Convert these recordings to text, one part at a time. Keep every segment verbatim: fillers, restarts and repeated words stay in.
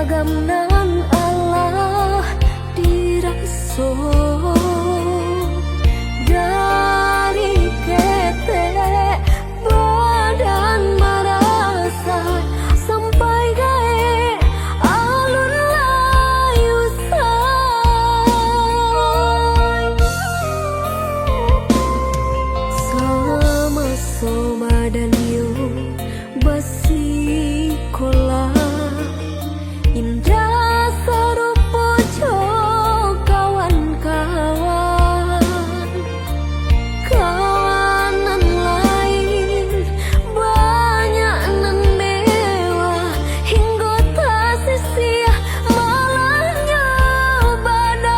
Ragam nan alah diraso, dari ketek badan marasa, sampai gaek alun lai usai. Samaso badan yo basikolah, indak sarupo jo kawan-kawan. Kawan nan lain banyak nan mewah, hinggo tasisiah malahnyo badan.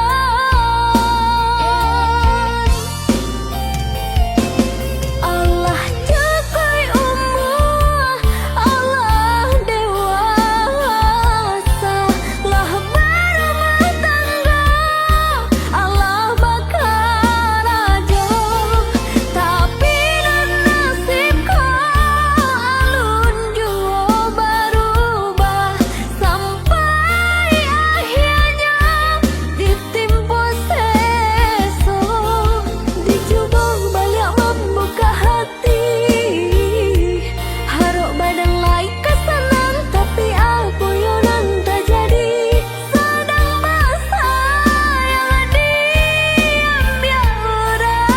Alah cakuik umua, alah dewasa, lah barumah tanggo, alah bakarajo, tapi nan nasib ko alun juo barubah, sampai ahianyo ditimpo seso, dicubo baliak mambukak hati. Harok badan lai ka sanang, tapi apo yo nan tajadi, sadang basayang diambiak urang.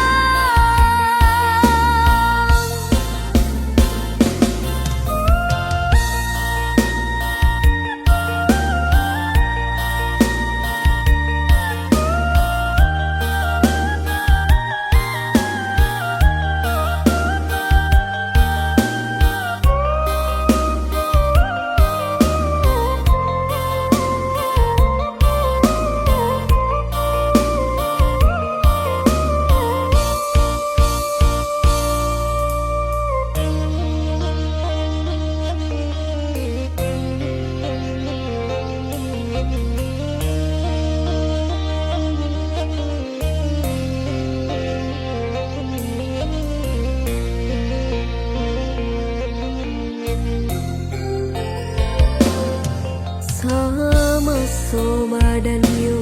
Samaso badan yo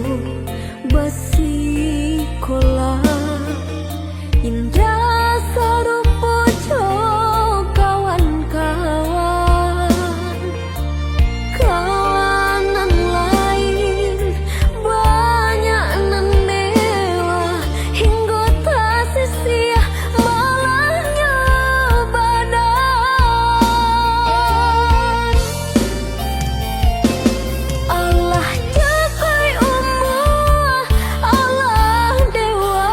basikolah, indak sarupo jo kawan-kawan. Kawan nan lain banyak nan mewah, hinggo tasisiah malahnyo badan. Alah cakuik umua, alah dewa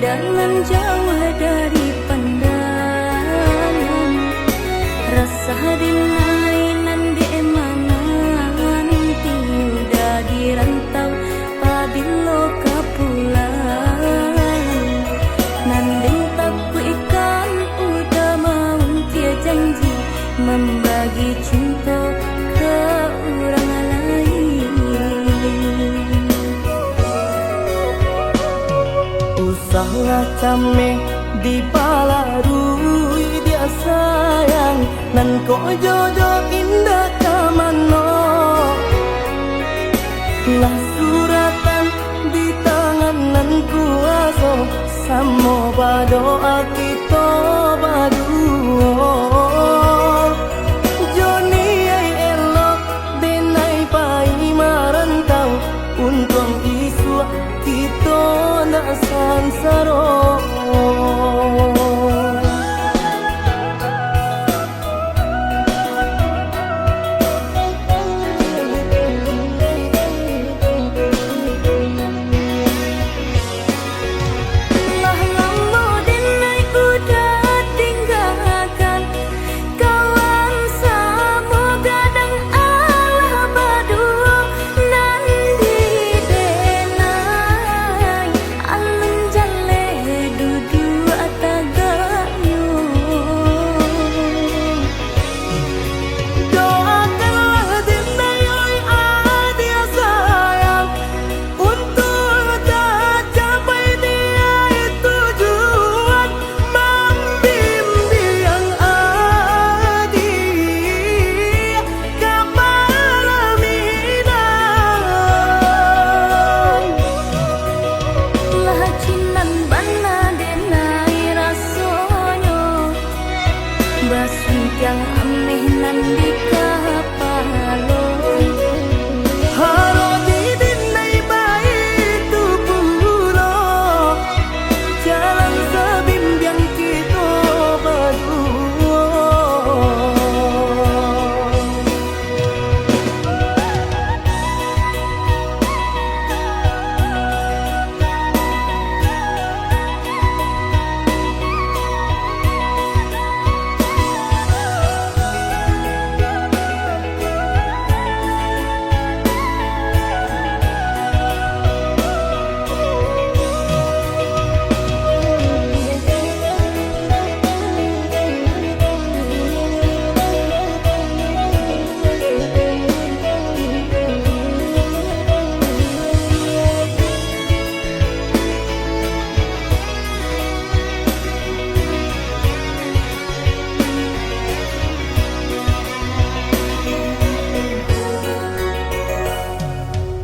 Dalam jauah dari pandangan, rasah denai nan dek mananti, udah di rantau pabilo ka pulang. Nan den takuikkan udah maungkia janji, mambagi cinto ka urang lain. Usahlah cameh dipalarui, diak sayang, nan kok jodoh indak ka mano. Lah suratan di tangan nan kuaso, samo badoa kito baduo. Jo niaik elok denai pai marantau, untuang isuak kito ndak sansaro. Lah lamo denai udah tinggakan, kawan samo gadang alah baduo, nan di denai alun jaleh duduak tagaknyo. Doakanlah denai, oi adiak sayang, untuak tacapai niaik tujuan, mambimbiang adiak ka palaminan. Lah cinan bana denai rasonyo, basudiang ameh nan di kapalo. Harok di denai baitu pulo, jalan sabimbiang kito baduo.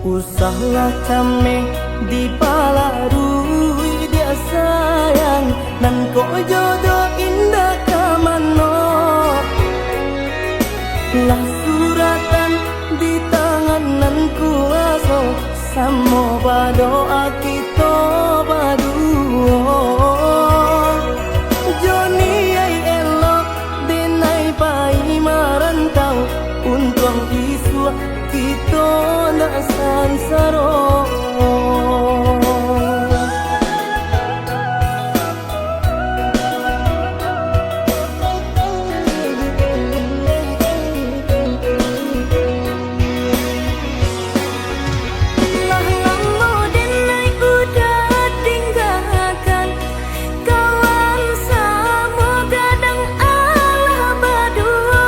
Usahlah cameh dipalarui, diak sayang, nan kok jodoh indak ka mano. Lah suratan di tangan nan kuaso, samo badoa kito baduo. Jo niaik elok denai pai marantau, untuang isuak kito ndak sansaro. Lah lamo denai udah tinggakan, kawan samo gadang alah baduo,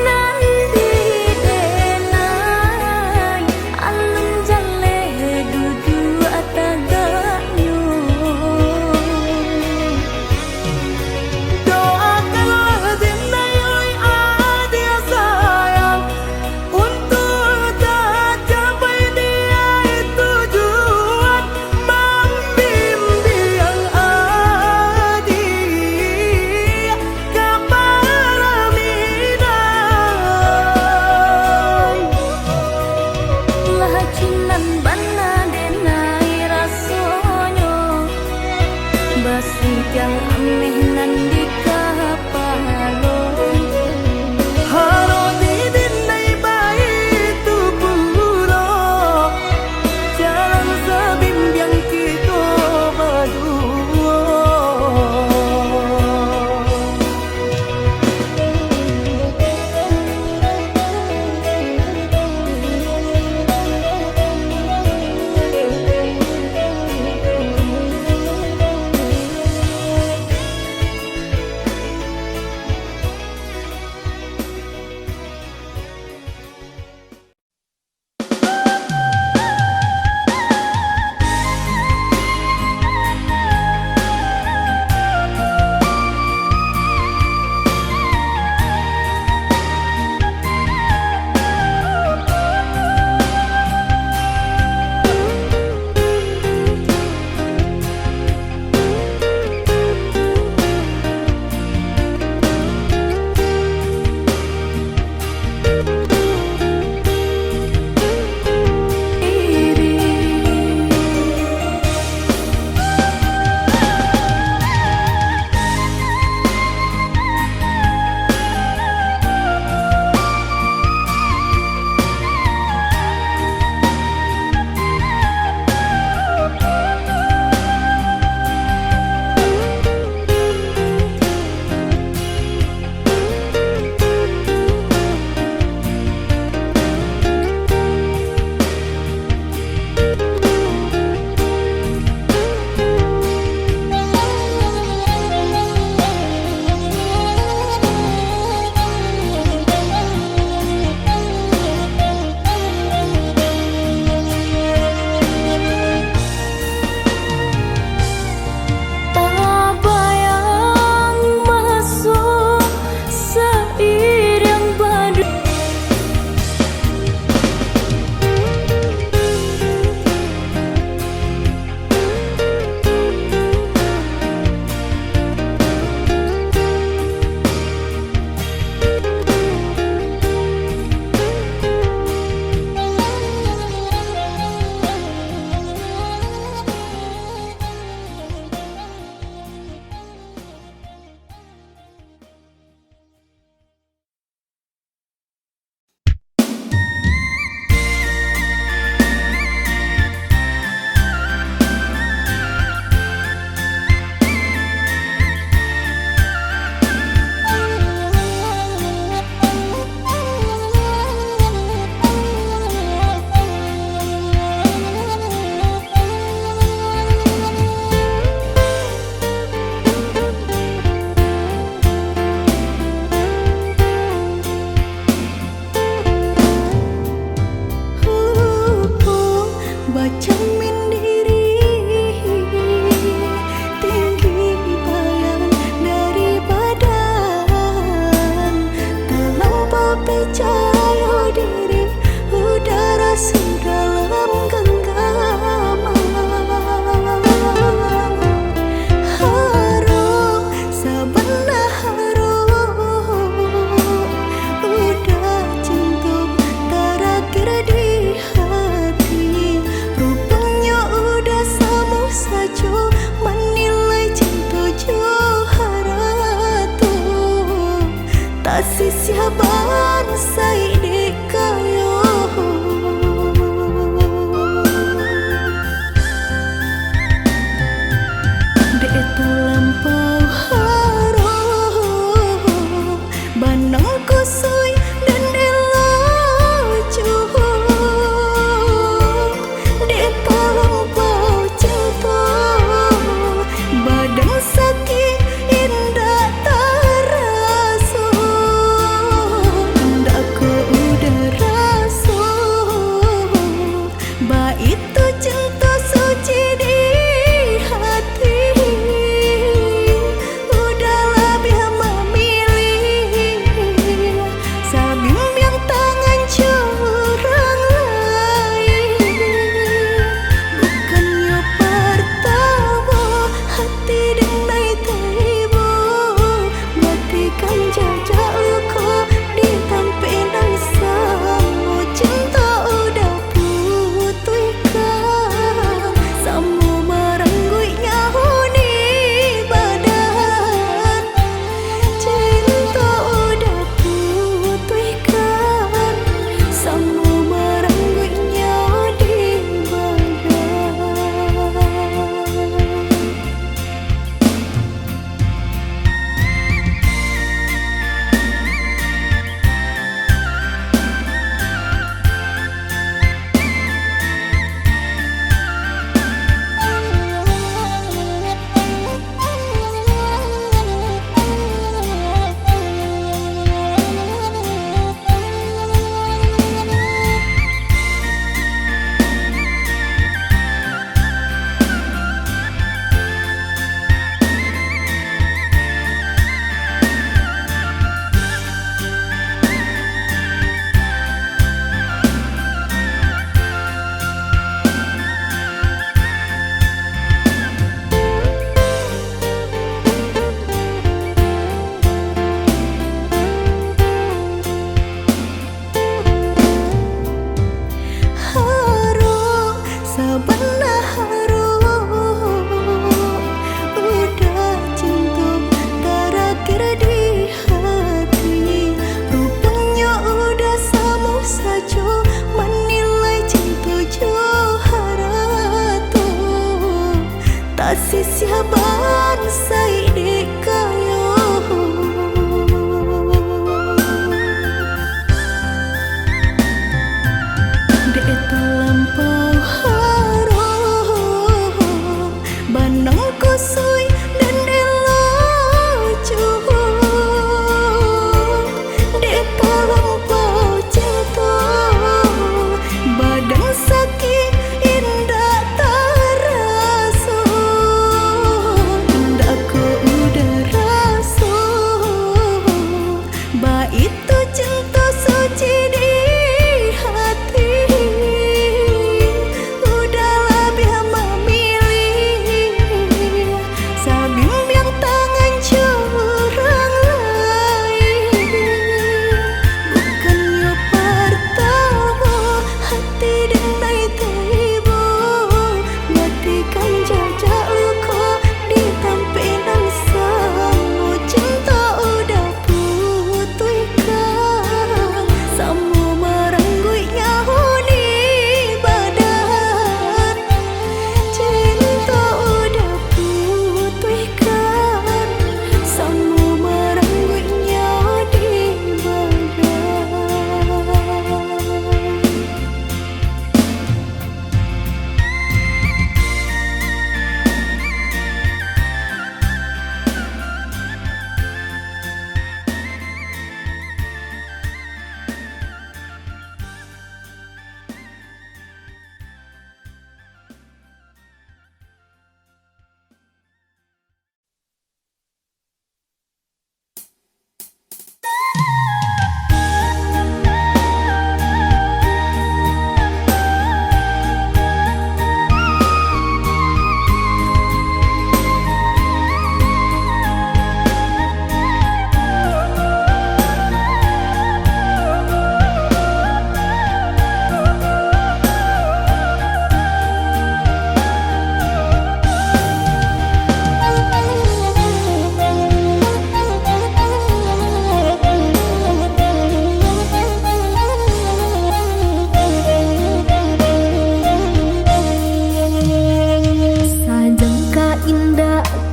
nan di denai alun jaleh duduak tagaknyo. Doakanlah denai, oi adiak sayang, untuak tacapai niaik tujuan, mambimbiang adiak ka palaminan. Lah cinan bana denai rasonyo, basudiang ameh nan di kapalo. Harok di denai baitu pulo, jalan sabimbiang kito baduo.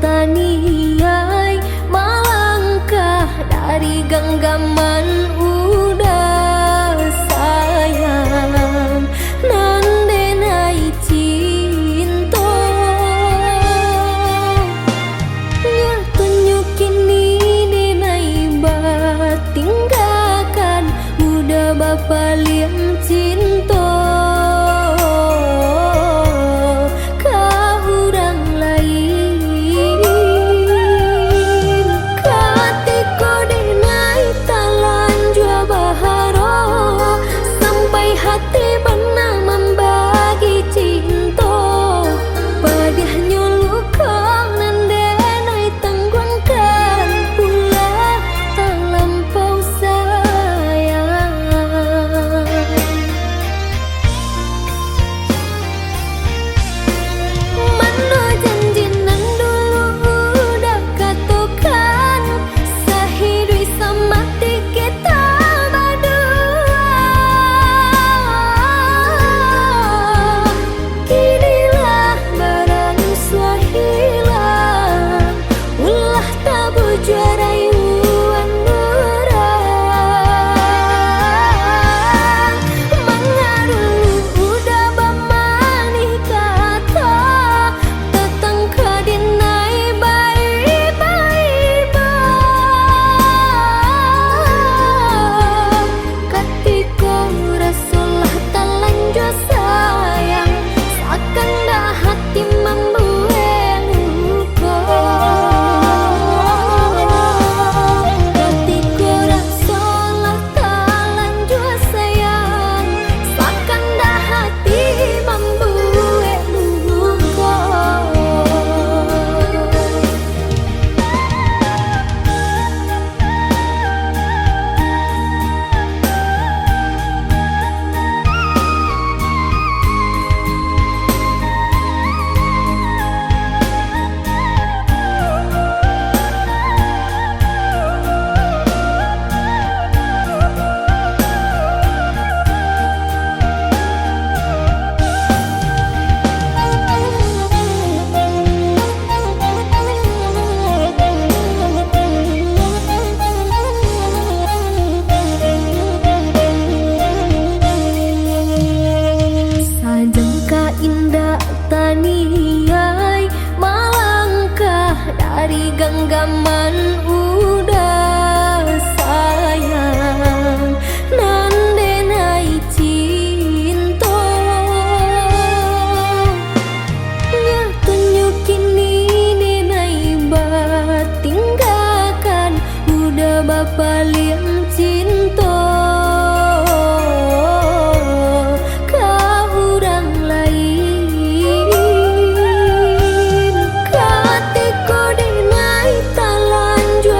Taniai malangkah dari ganggaman uda sayang, nan denai cinto. Nyatonyo kini denai batinggakan, uda bapaliang cinto ka urang lain. Katiko denai talanjua baharok, sampai hati bana mambagi cinto. Padiahnyo luko nan denai tangguangkan, ulah talampau sayang. Mano janji nan dulu uda katokan, sahiduik samati kita badua. Kini lah baransua hilang, ulah tabujua rayuan urang. Manga dulu uda bamanih kato, tatangka denai baiba-iba. Katiko raso lah talanjua sayang, sakandak hati mambuek luko. Katiko raso lah talanjua sayang, sakandak hati mambuek luko. Sajangka indak taniai malangkah dari ganggaman uda sayang, nan denai cinto. Nyatonyo kini denai batinggakan, uda bapaliang cinto ka urang lain. Katiko denai talanjua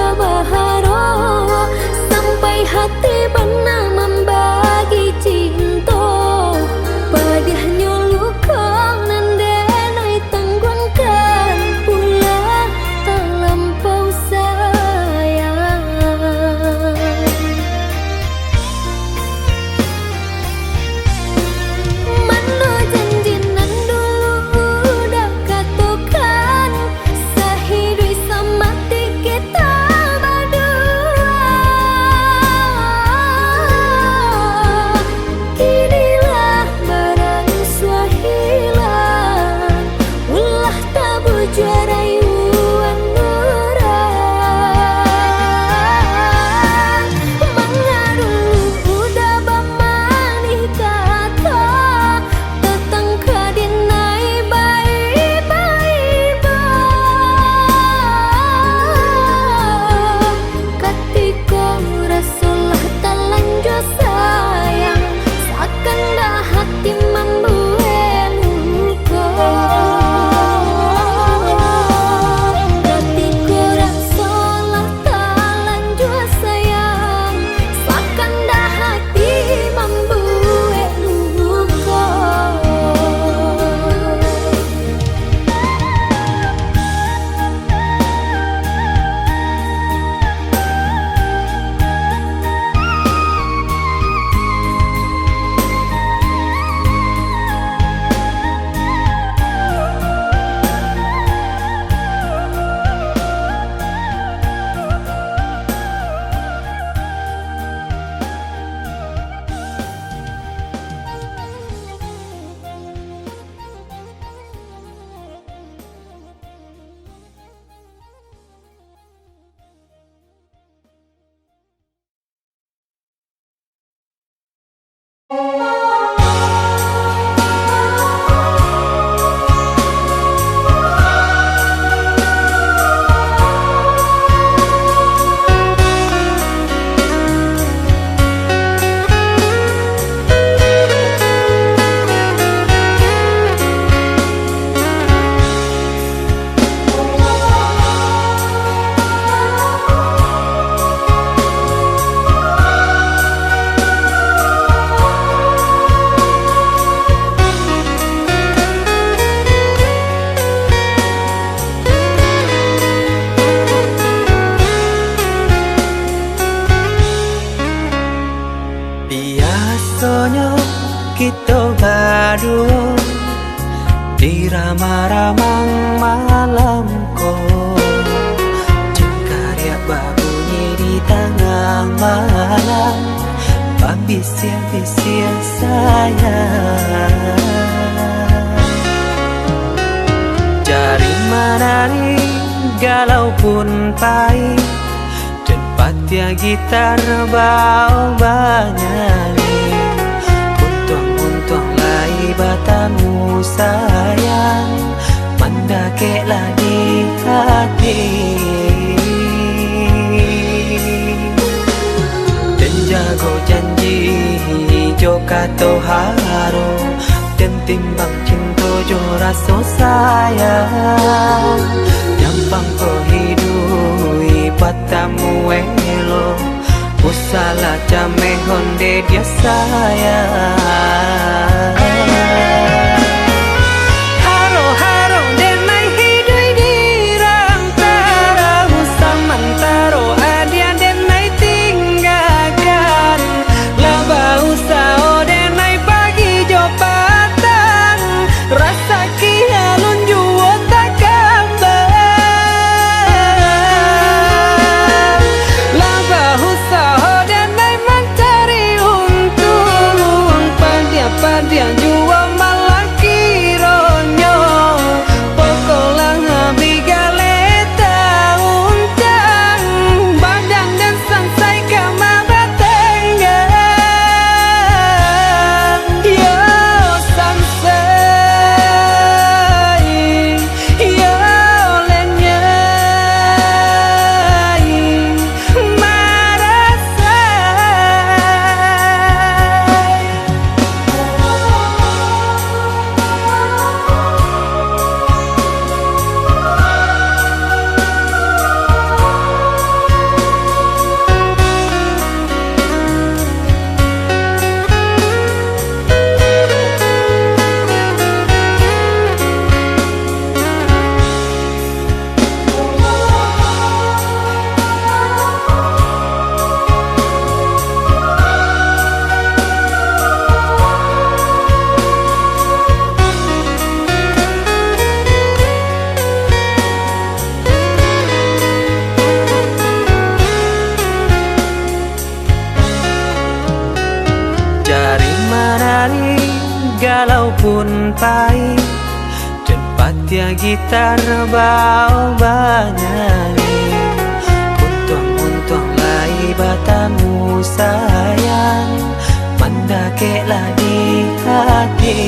Biasonyo kito baduo di ramah-ramah malam ko, jangkariak babunyi di tangah malam, babisiak-bisiak sayang. Jari manari galau pun pai, den patiah gitar bao banyanyi. Untuang-untuang lai batamu sayang, mandakeklah di hati. Den jago janji jo kato haro, den timbang cinto jo raso sayang. Nyampang ko hiduik batamu elok, usahlah cameh onde dia sayang. Haro-haro den lai hiduik di rantaro, samantaro adiak den lai tinggakan. Lah bausaho den lai pagi jo patang, rasaki alun juo takambang. Lah bausaho den lai mancari untuang, padiah-padiah juo malah kironyo, pokoklah abih galeh tauncang, badan den sansai ka mabatanggang. Yo sansai, yo lenyai, marasai. Jari manari galau pun pai, den patiah gitar bao banyanyi. Untuang-untuang lai batamu sayang, mandakeklah di hati.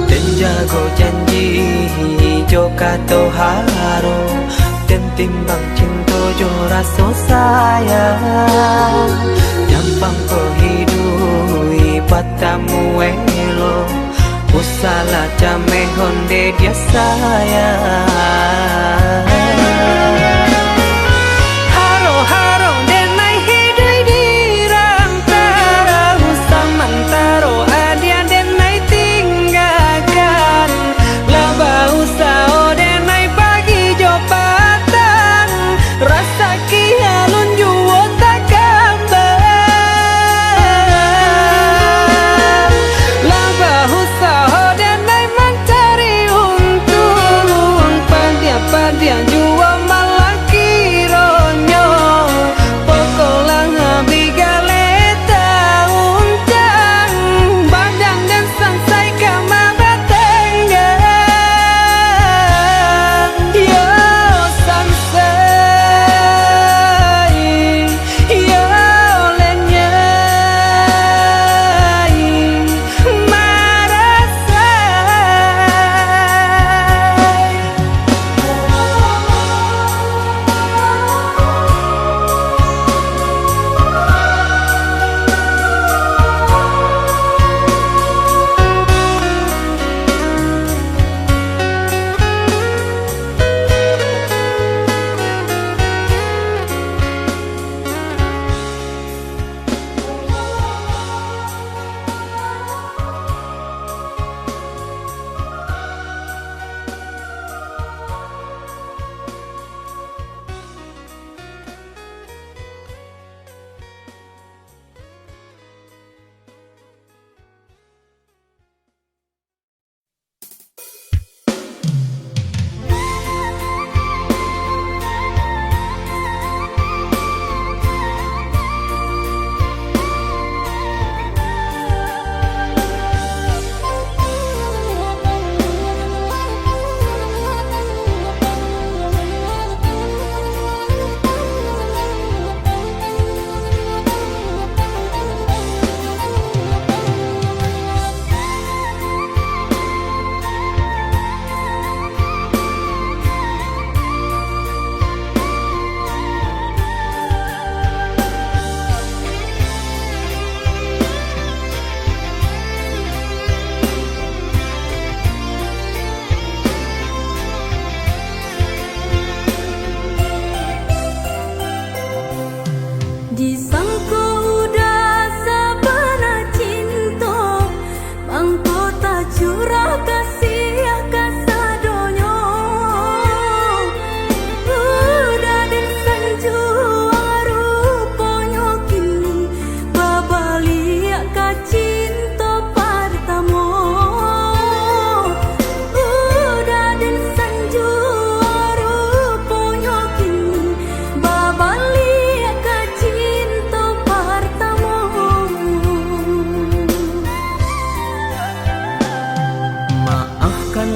Den jago janji jo kato haro, den timbang cinto jo raso sayang. Nyampang ko hiduik batamu elok, usahlah cameh onde dia sayang. Haro-haro den lai hiduik di rantaro, samantaro adiak den lai tinggakan. Lah bausaho den lai pagi jo patang, rasaki alun juo takambang. Lah bausaho den lai mancari untuang, padiah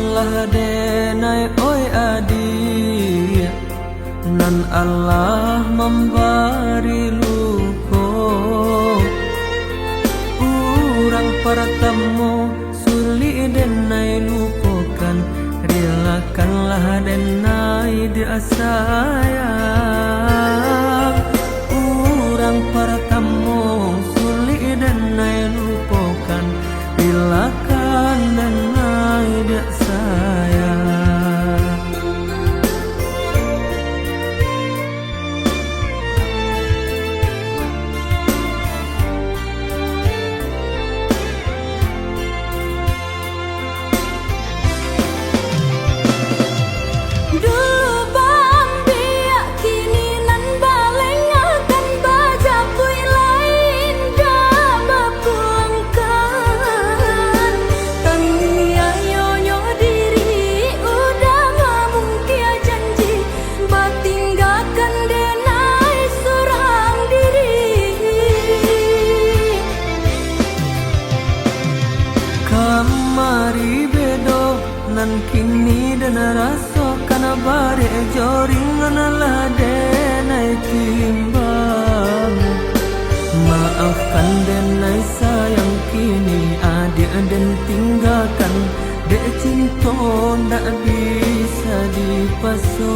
Lah denai, oi adiak, nan alah mambari luko. Urang partamo sulik denai lupokan, rilakanlah denai dek sayang. Urang partamo sulik denai lupokan, rilakan denai dek sayang. Dulu baambiak, kini nan balengahkan, bajapuik lai indak bapulangkan. Taniayonyo diri udah mamungkia janji, batinggakan denai surang diri. Kamari bedo, nan kini den rasokan, barek jo ringan lah denai timbang. Maafkan denai sayang, kini adiak den tinggakan, dek cinto ndak bisa dipaso.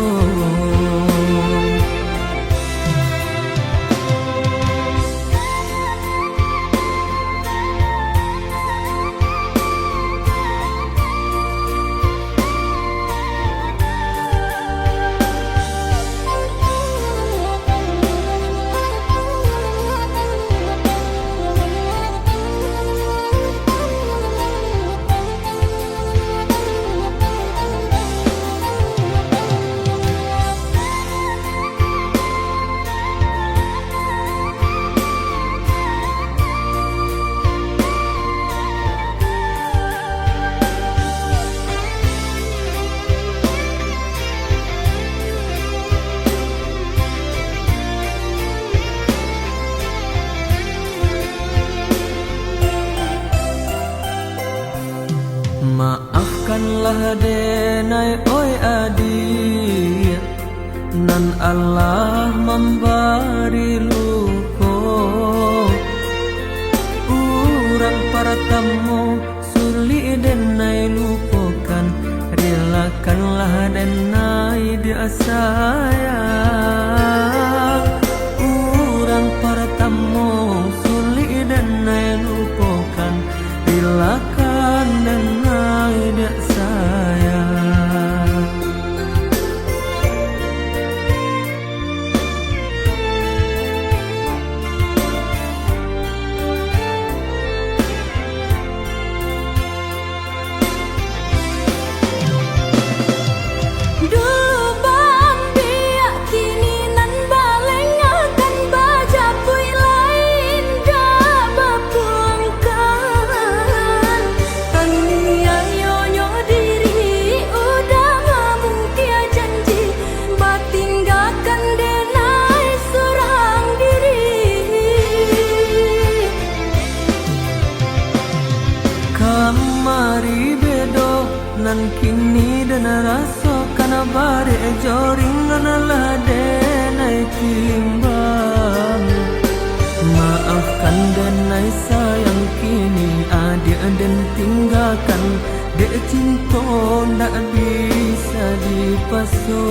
Maafkanlah denai, oi adiak, nan alah mambari luko. Urang partamo sulik denai lupokan, rilakanlah denai dek sayang. Urang partamo sulik denai lupokan, rilakan denai dek sayang. Dulu baambiak, kini nan balengahkan, bajapuik lai indak bapulangkan. Taniayonyo diri udah mamungkia janji, batinggakan denai surang diri. Kamari bedo, nan kini den rasokan, barek jo ringan lah denai timbang. Maafkan denai sayang, kini adiak den tinggakan, dek cinto ndak bisa dipaso.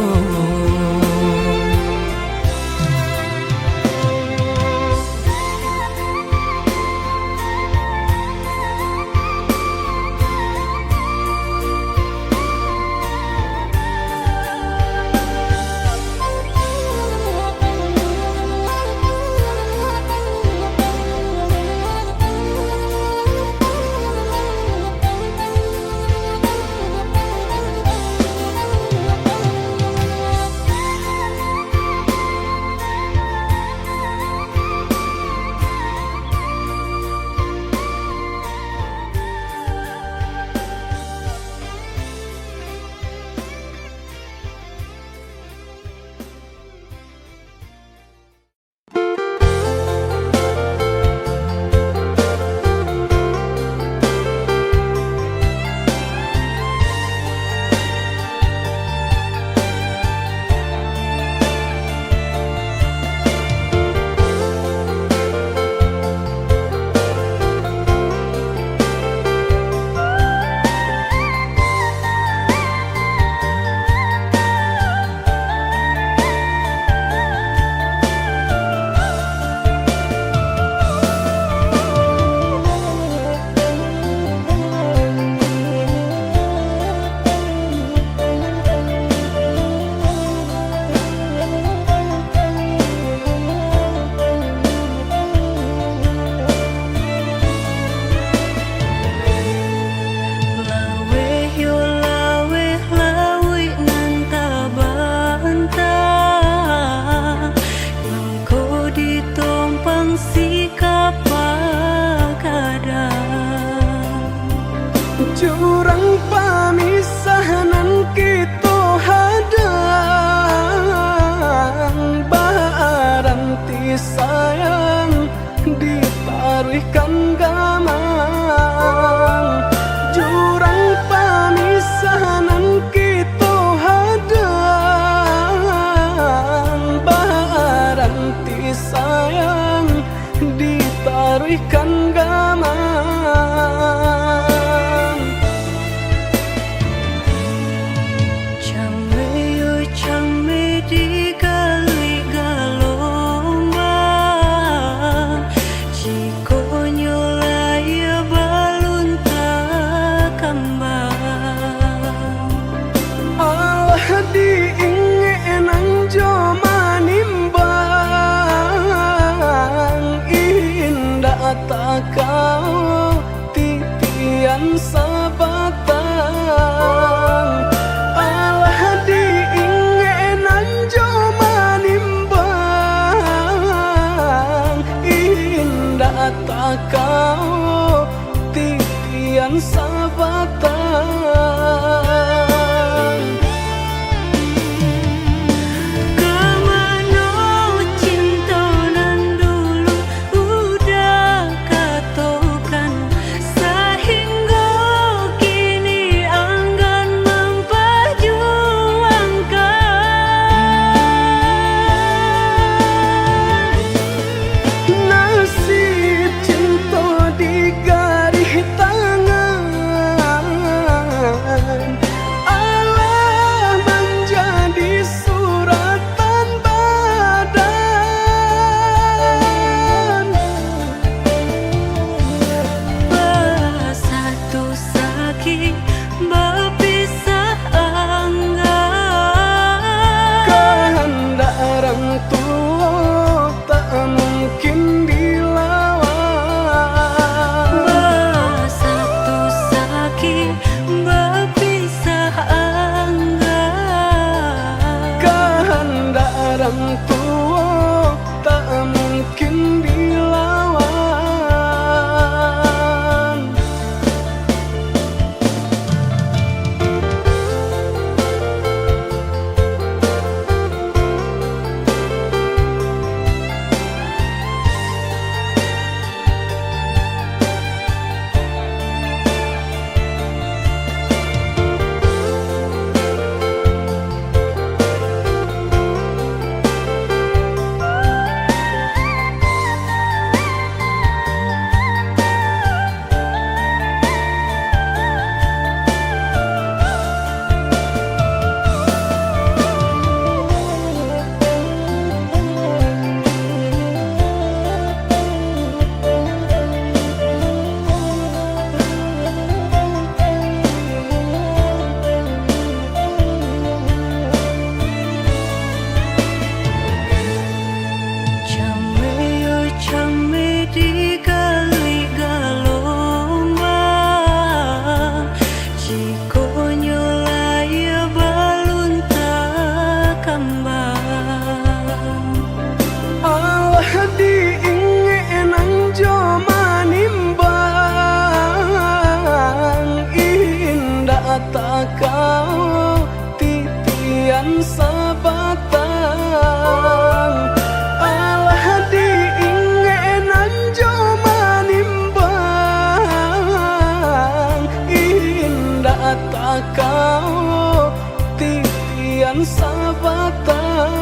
sabatang.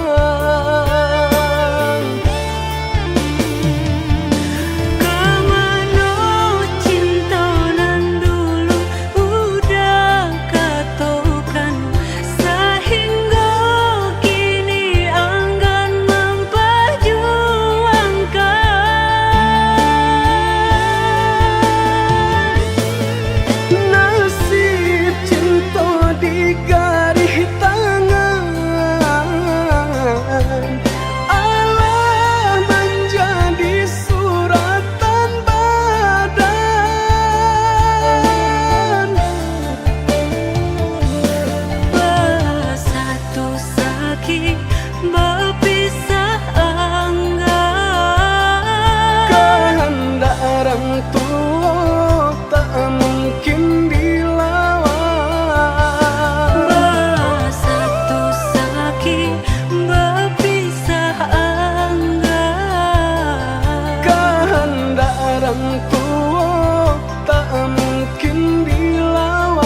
Ka mano cinto nan dulu udah katokan, sahinggo kini anggan mampajuangkan. Nasib cinto di garih tangan, alah manjadi suratan badan. Basatu sakik bapisah anggan. Kahandak urang tuo tak mungkin dilawan. Basatu sakik bapisah anggan. Kahandak urang tuo tak mungkin dilawan.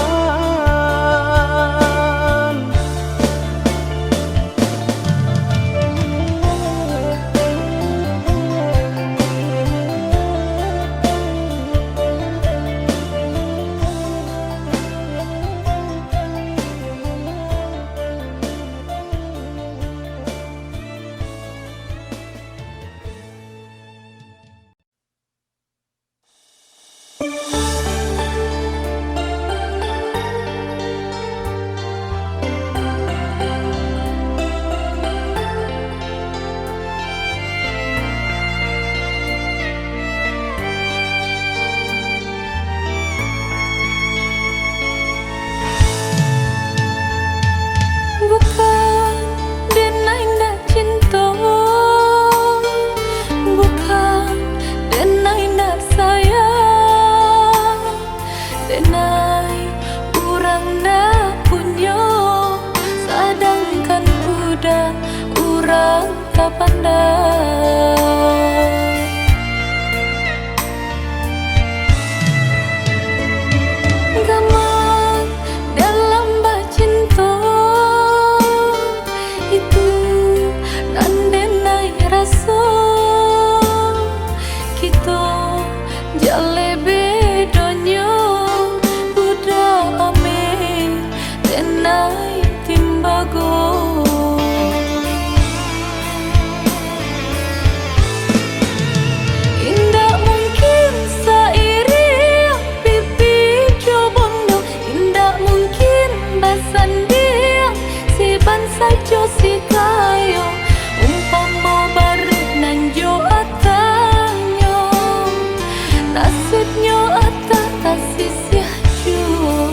Bukan dek nan indak cinto, bukan dek nan indak sayang, dek nan urang ndak punyo, sadangkan budak urang tapandang. Gamal dalam bacinto, itu nan denai raso. Kito jaleh bedonyo, budak ameh denai timbago. Indak mungkin sairiang pipi jo bondo, indak mungkin basandiang si bansaik jo si kayo. Umpamo bareh nan jo atanyo, nasibnyo atak tasisiah juo.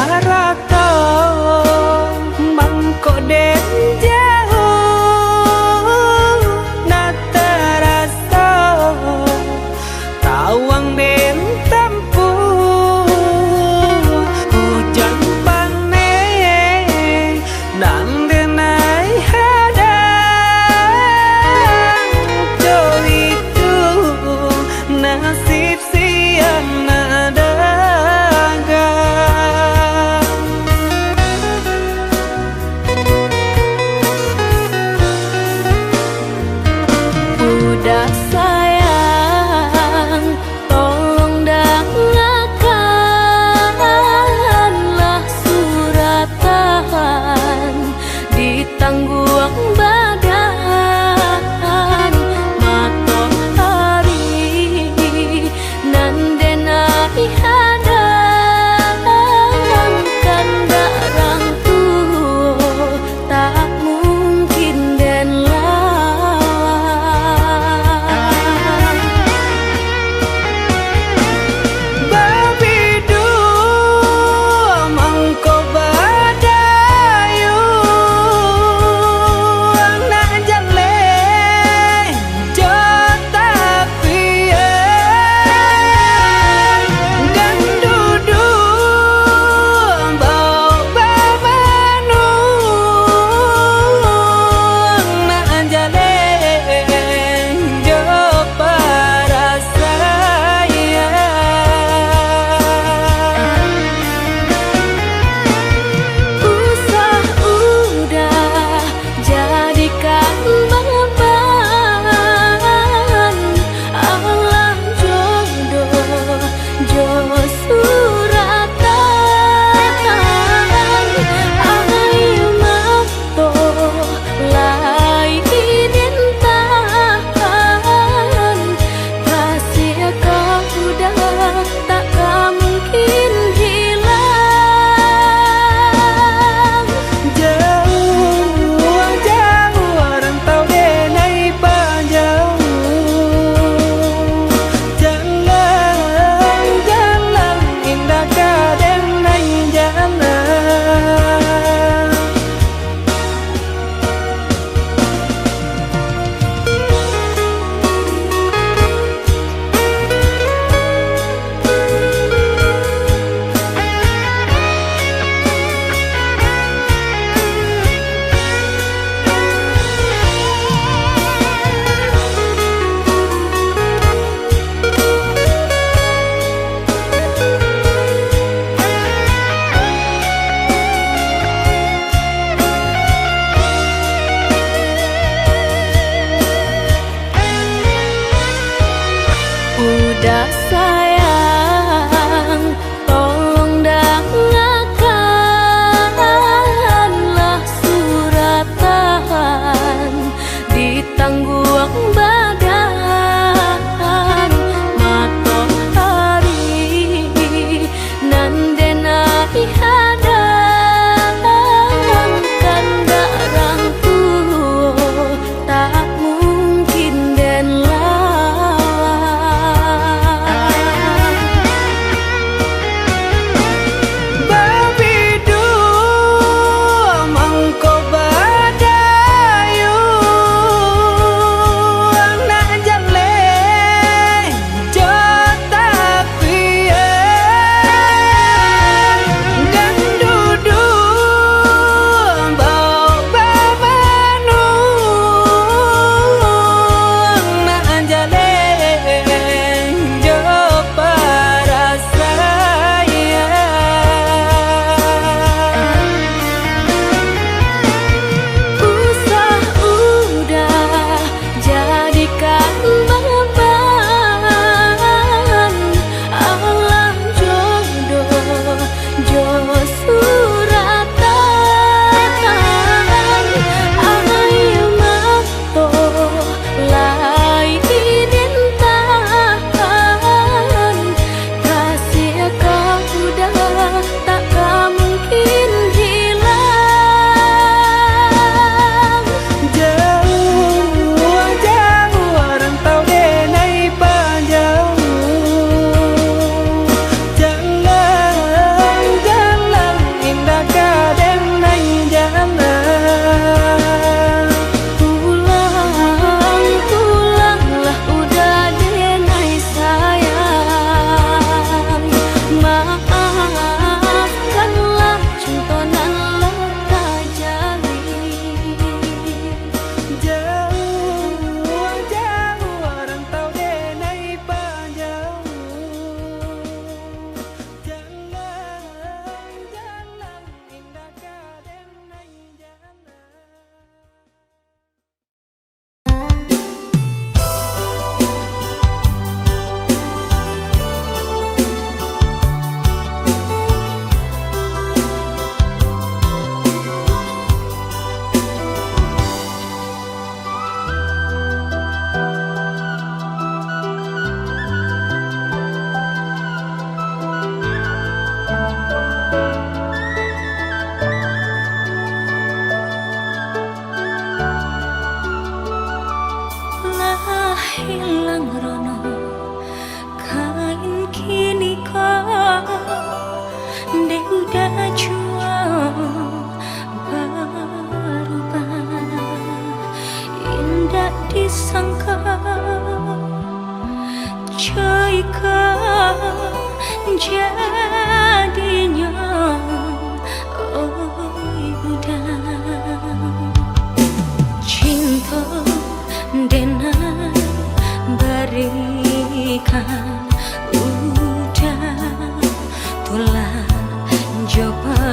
Arato mangko den jauah, nak taraso tawang den tampuah. Hujan paneh nan denai hadang, jo itu nasib si anak dagang.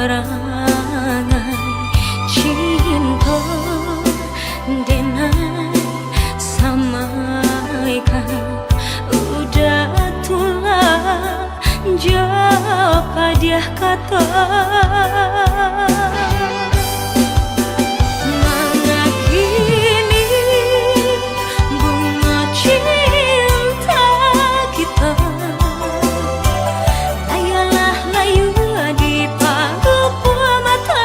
Parangai cinto denai samaikan, udah tulah jo padiah kato. Mangakini bungo cinta kito, ayolah layua di palupua mato.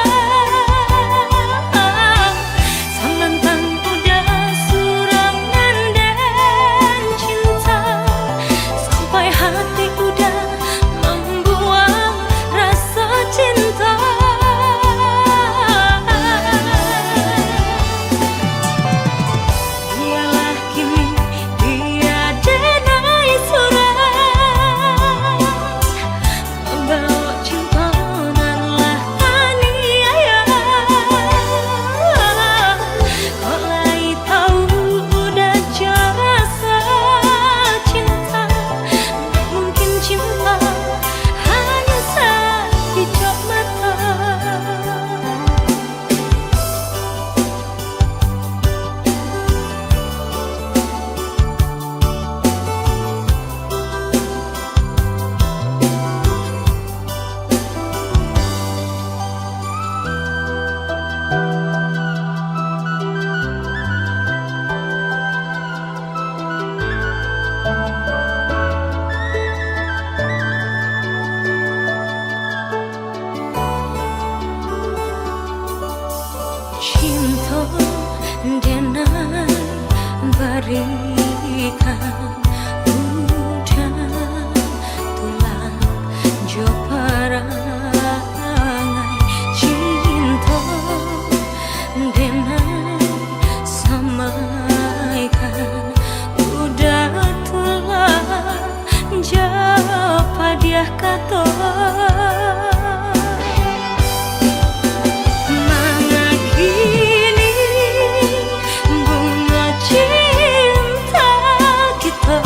Samantang udah surang nan den cinta, sampai hati udah mambuang rasa cinta. Bialah kini dia denai surang, mambaok cinto nan lah aniayo. Kok lai tau udah jo rasa cinta, mungkin cinta hanyo sapijok mato. Cinto denai barikan, udah tulah jo parangai cinto denai samaikan, udah tulah jo padiah kato. Mangakini bungo cinta kito,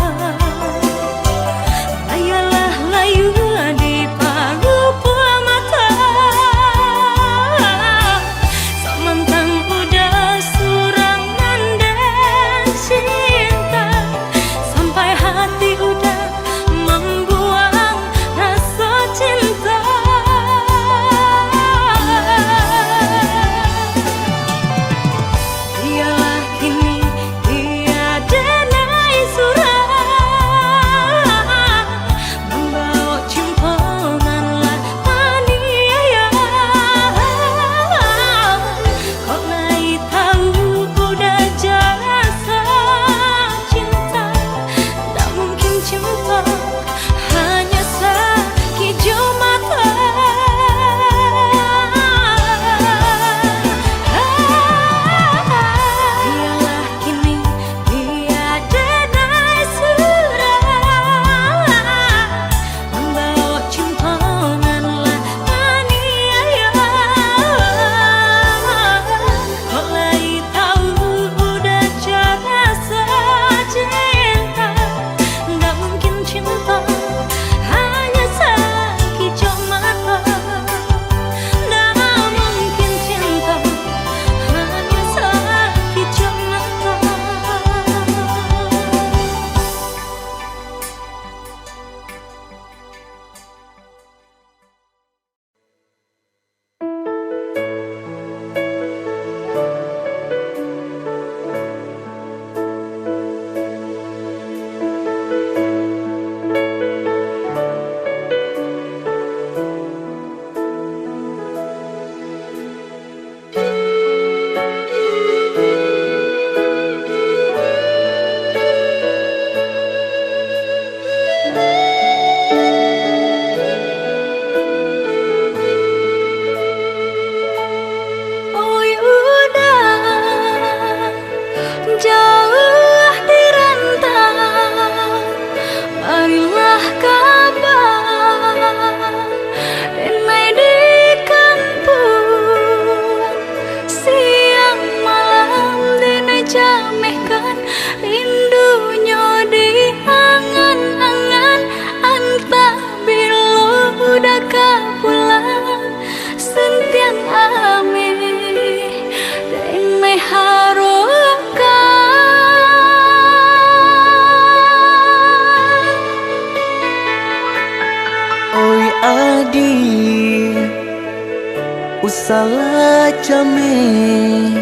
Salah cameh,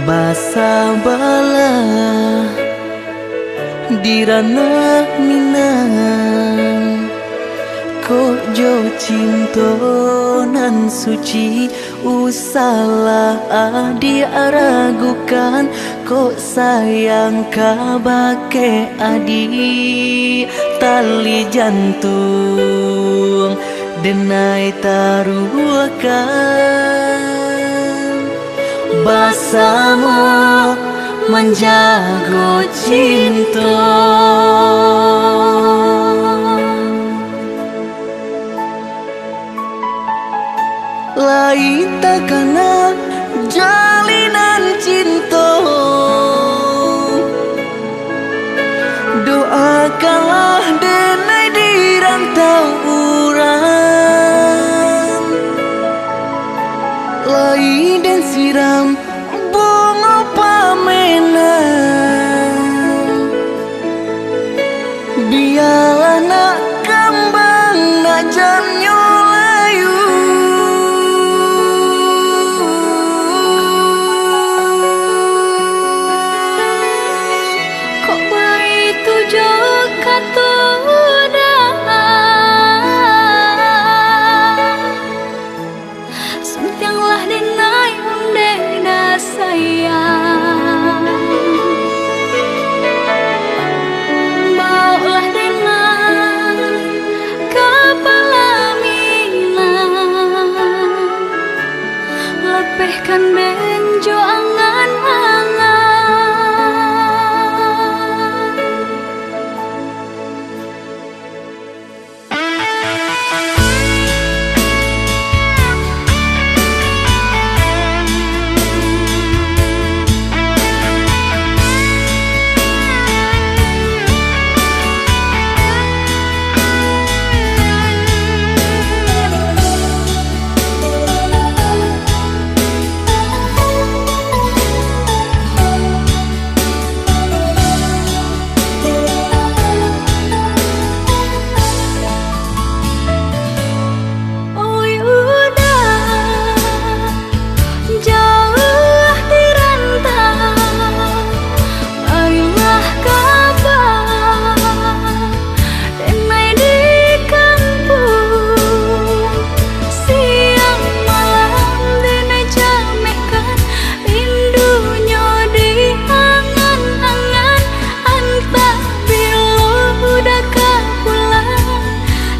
basabalah di ranah Minang. Kok jo cinto nan suci, usahlah adiak ragukan. Kok sayang kabake adiak, tali jantuang denai taruahkan, basamo manjago cinto. Lai takana jalinan cinto, doakanlah denai di rantau urang. Lai den siram bungo pamenan, bialah nak kambang, nak jannyo layu. Kok baitu jo kato doa, suntianglah denai undeh da sayang. Baoklah denai ka palaminang, lapehkan den jo angan-angan. Oi uda, jauah di rantau, marilah kaba denai di kampuang. Siang malam denai camehkan, rindu nyo di angan-angan. Antah bilo uda ka pulang,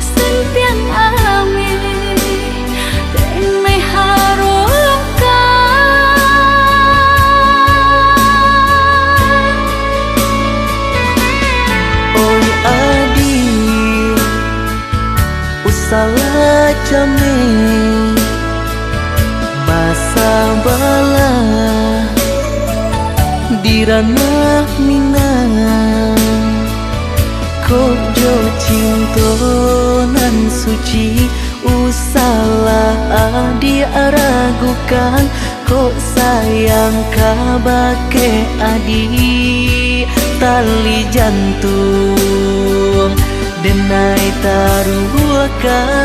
suntiang ameh denai harokan. Oi adiak, usahlah cameh, basabalah di ranah Minang. Kok jo cinto nan suci, usahlah adiak ragukan. Kok sayang kabake adiak, tali jantuang denai taruahkan,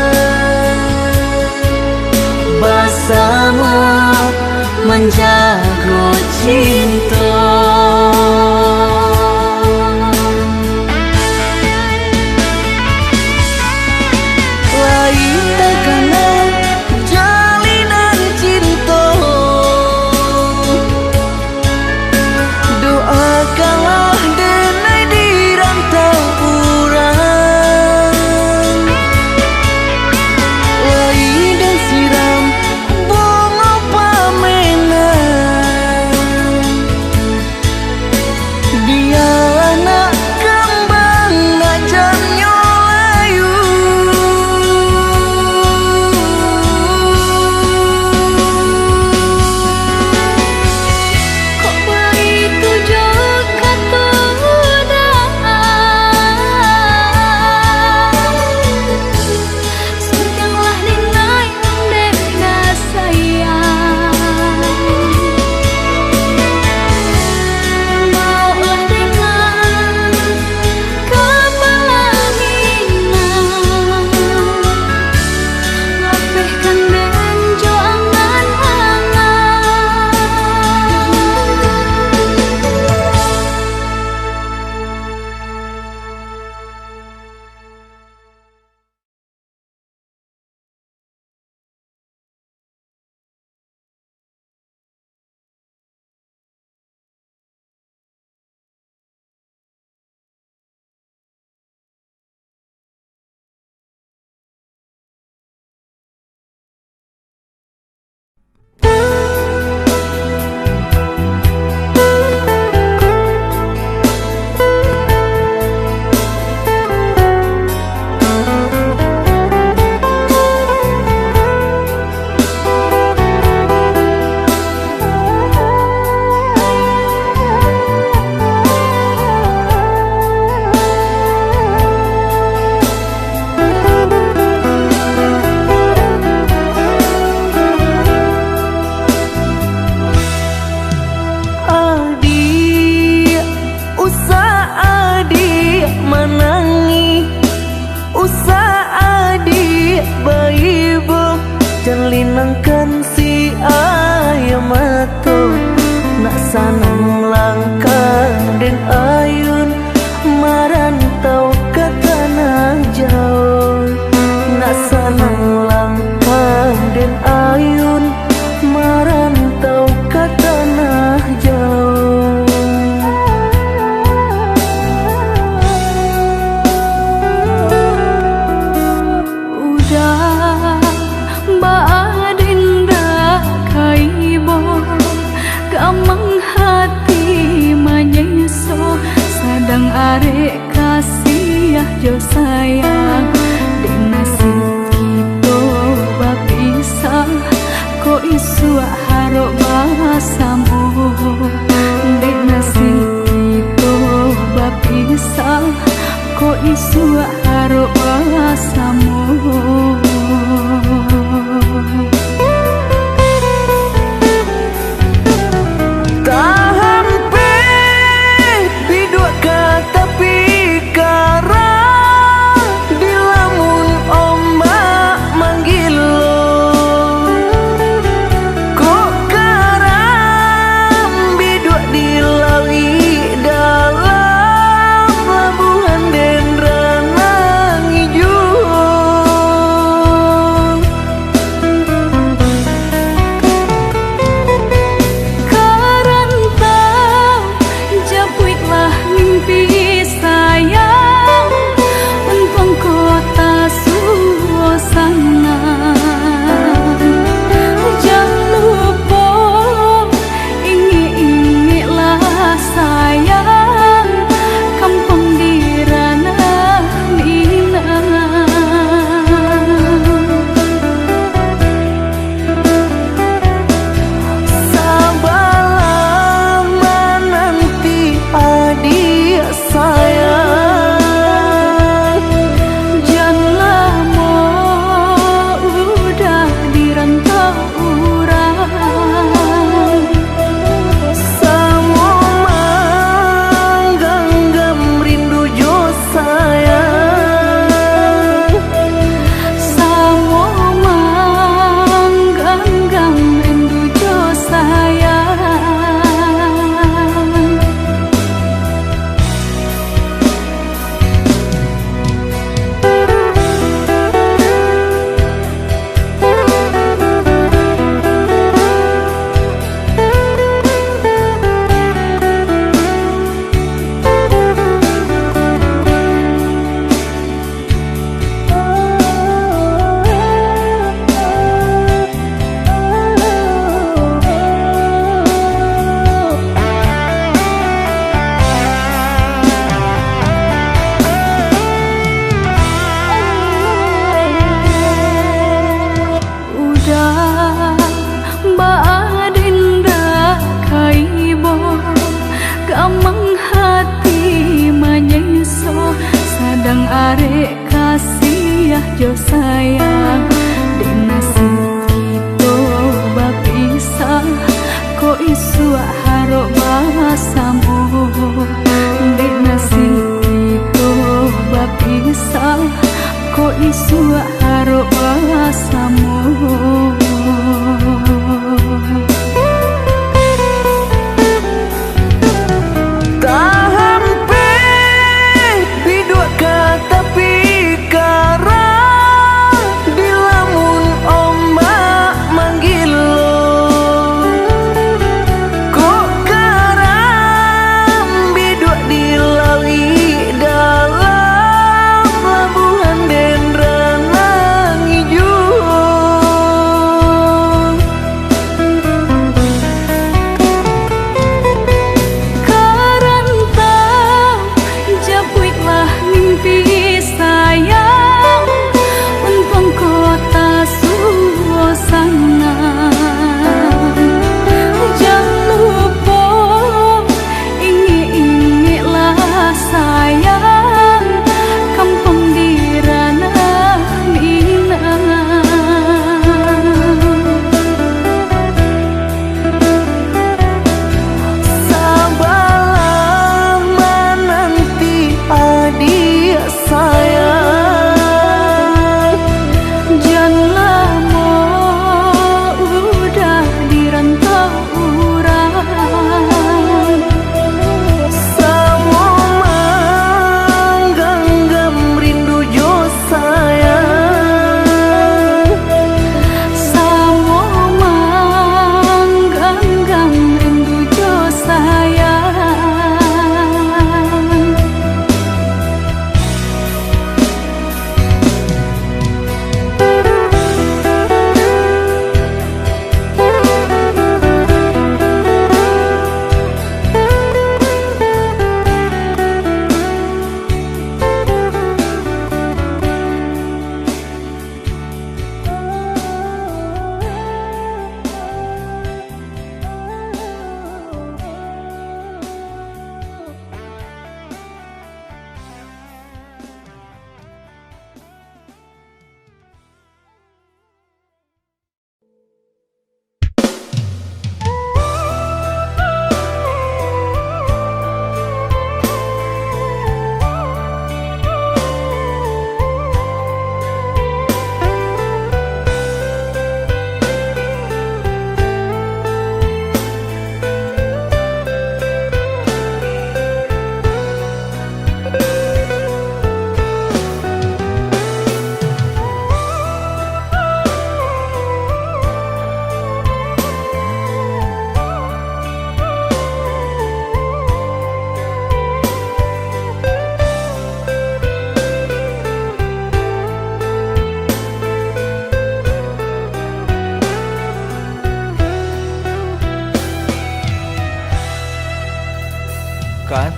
basamo manjago cinto. Lai takana jalinan cinto, doakanlah denai di rantau urang. Lai den siram bungo pamenan, Inangkan si aia mato, nak sanang langkah den ayun, marantau ka tanah jauah. Nak sanang langkah den ayun, marantau ka tanah jauah. Udah baaden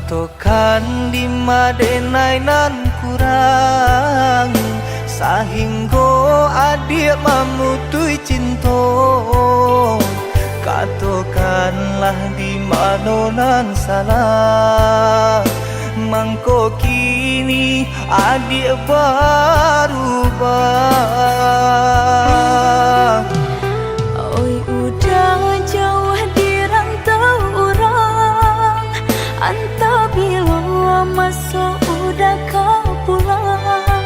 Katokan dima denai nan kurang, sahinggo adiak mamutuih cinto. Katokanlah di mano nan salah, mangko kini adiak barubah. Oi, udah jauah di rantau urang, antah bilo maso udah ka pulang.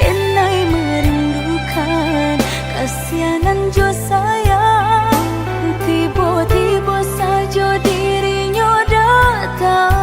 Denai merindukan kasianan jo sayang, tibo-tibo sajo dirinyo datang.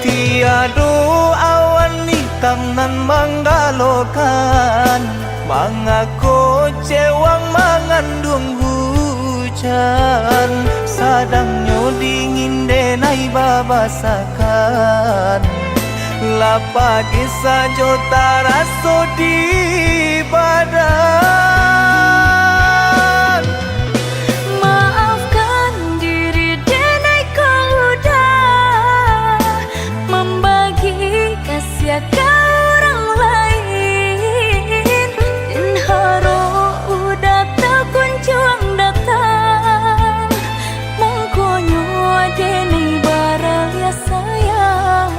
Tiado awan itam nan manggalokan, mangako cewang manganduang hujan, sadangnyo dingin denai babasakan. Lah pagih sajo taraso di badan. Maafkan diri denai kok udah mambagi kasiah ka urang lain. Den harok udah takunjuang datang, mangkonyo denai baraliah sayang.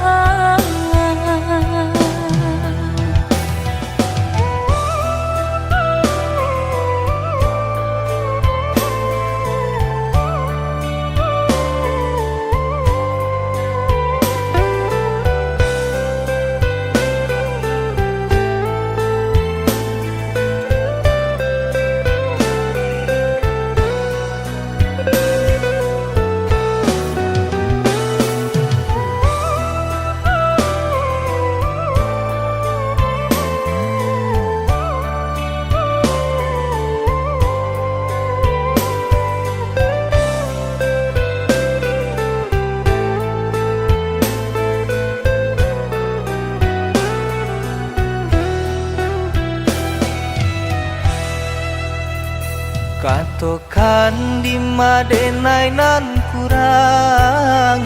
Katokan dima denai nan kurang,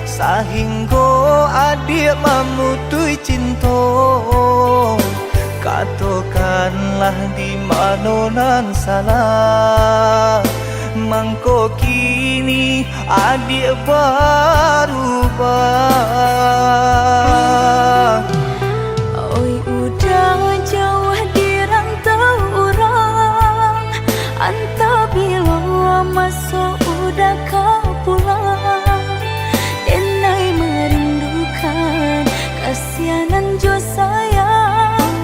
sahinggo adiak mamutuih cinto. Katokanlah di mano nan salah, mangko kini adiak barubah. Oi, udah jauah di rantau urang, antah bilo maso udah ka pulang. Denai merindukan kasianan jo sayang,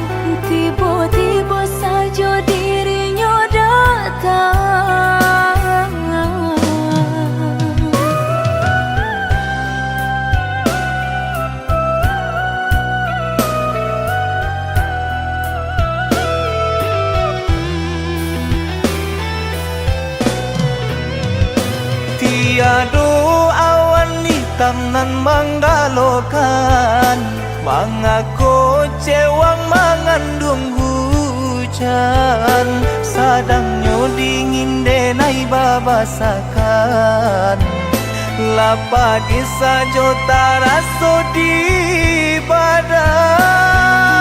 tibo-tibo sajo dirinyo datang. Tiado awan itam nan manggalokan, mangako cewang manganduang hujan, sadangnyo dingin denai babasakan. Lah pagih sajo taraso di badan.